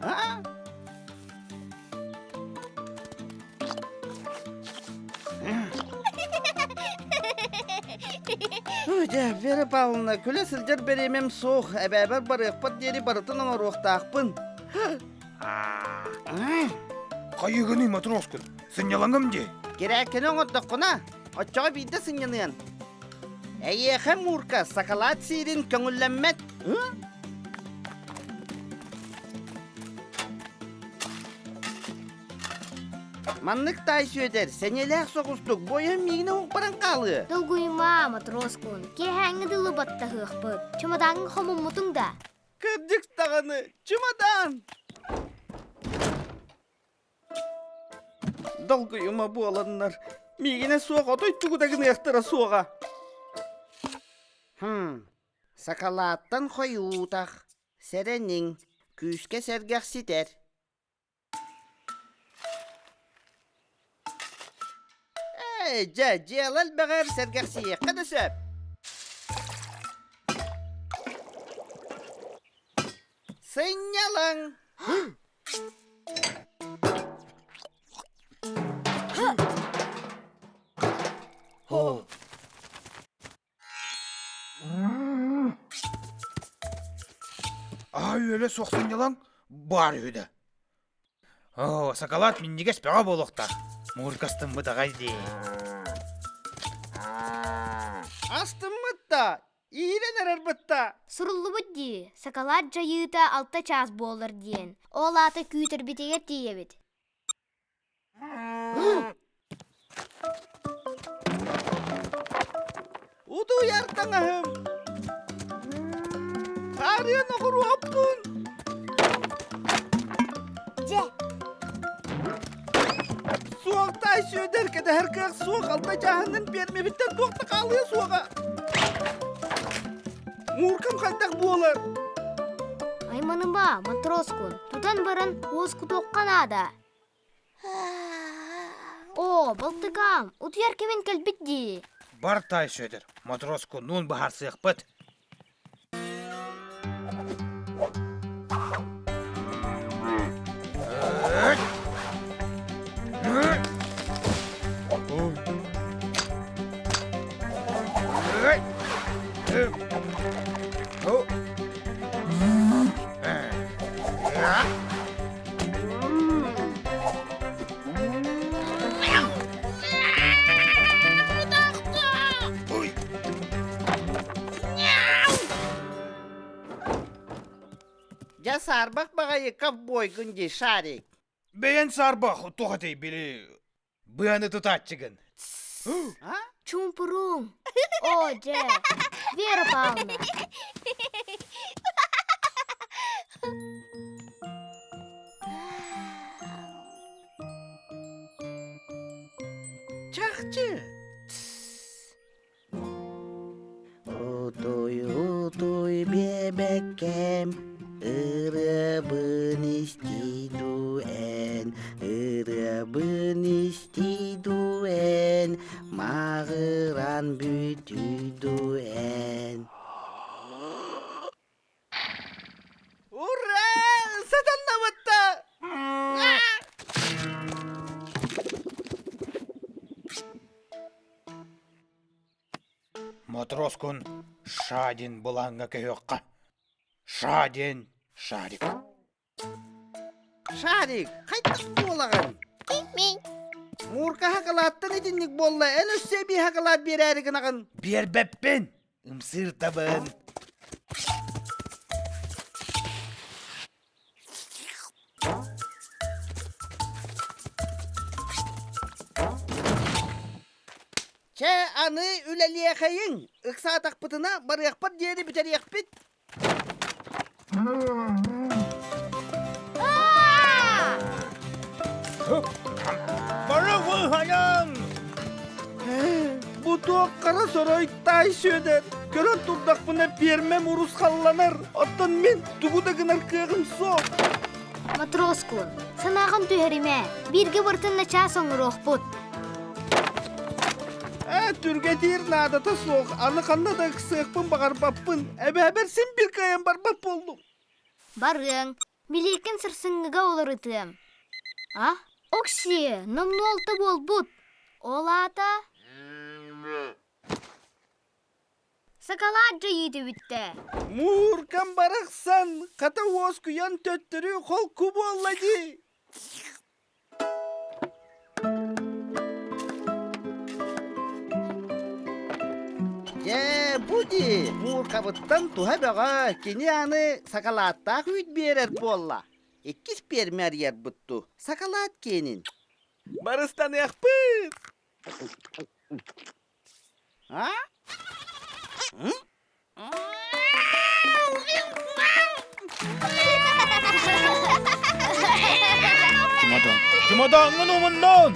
А? Дьэ, Вера Павловна, күлэ сылдьар бэриэмэм суох, эбээбэр барыахпар диэри барытын оҥоруохтаахпын. Хайыгыный, матроскун? Сынньалаҥым дии. Кирээккэни оҥордоххуна, оччоҕо биирдэ сынньаныан. Эйиэхэ Мурка сакалаат сиирин көҥүллэммэт. Маннык таай Сүөдэр сэниэлээх соҕустук буойан миигин уһукпаран хаалыа. Долгуйума, матроскун, киэһээҥҥи дылы баттаһыахпыт. Чымадааҥҥа хомуммутуҥ да? Кырдьык даҕаны, чымадаан! Долгуйума буоланнар, миигинэ суох отой тугу да гыныахтара суоҕа. Хм, сакалааттан хойуутах, сэрэниҥ, күүскэ сэргэхситэр. Ээ, дьэ, дьыала элбэҕэр сэргэхсийиэххэ да сөп. Сынньалаҥ! Аһа-үөлэ суох сынньалаҥ баар үһү да. Оо, сакалаат минньигэс бөҕө буолуохтаах. Муургастыммыт аҕай дии. Астыммыт да, иирэн эрэрбит да. Суруллубут дии, сакалаат дьайыыта алта чаас буолар диэн. Ол аата күүтэрбитигэр тиийэбит. Утуйар таҥаһым! Хаарыан оҕуруоппун! Дьэ! Суохтай Сүөдэр кэтэһэр кыах суох алта чааһынан пиэрмэбиттэн туох да хаалыа суоҕа. Мууркам хайдах буолар? Айманыма, матроскун, тутан баран уоскутуохха наада. Оо, балтыкаам, утуйар кэмин кэлбит дии. Бар таай Сүөдэр, матроскуннуун быһаарсыахпыт. Дьэ саарбах баҕайы ковбойгун дии, Шарик. Бэйэн саарбах туох этэй били быаны тутааччыгын. А? Чуумпуруҥ. Оо, дьэ, Вера Павловна. Чахчы. Утуй, утуй биэбэккэм, ырыабын истии дуу эн, ырыабын истии дуу эн, маҕыран бүтүй дуу эн. Ура! Сатаннабытта! Матроскун Шадин былааҥҥа көһүөххэ. Шадин Шарик. Шарик, хайдах буолаҕын? Муурка хакалааттан итинник буолла, эн өссө эбии хакалаат биэрээри гынаҕын. Биэрбэппин! Ымсыырдабын. Чэ, аны үлэлиэхэйиҥ, ыксаатахпытына барыахпыт диэри бүтэриэхпит. Бары выһайан! Бу туох хара сорой таай Сүөдэр, көрөн турдахпына пиэрмэм урусхалланар, оттон мин тугу да гынар кыаҕым суох. Матроскун, санааҕын түһэримэ, бииргэ барытын начаас оҥоруохпут. Ээ, түргэтиир наадата суох, аны ханна да ыксыахпын баҕарбаппын, эбээбэр син биир кыайан барбат буоллум. Барыаҥ. Билииккин сарсыҥҥыга уларытыам. А? Оксиэ, номнуо алта буолбут. Ол аата... Сакалаат дьайыыта бүттэ. Мууркам барахсан, хата уоскуйан төттөрү холку буолла дии. Дьэ, бу дии, Мууркабыттан туһа бөҕө, кини аны сакалааттаах үүт биэрэр буолла. Иккис пиэрмэ арыйарбыт дуу, сакалаат киэнин. Барыстаныахпыт! А? Чымадан. Чымадаҥҥын умуннун!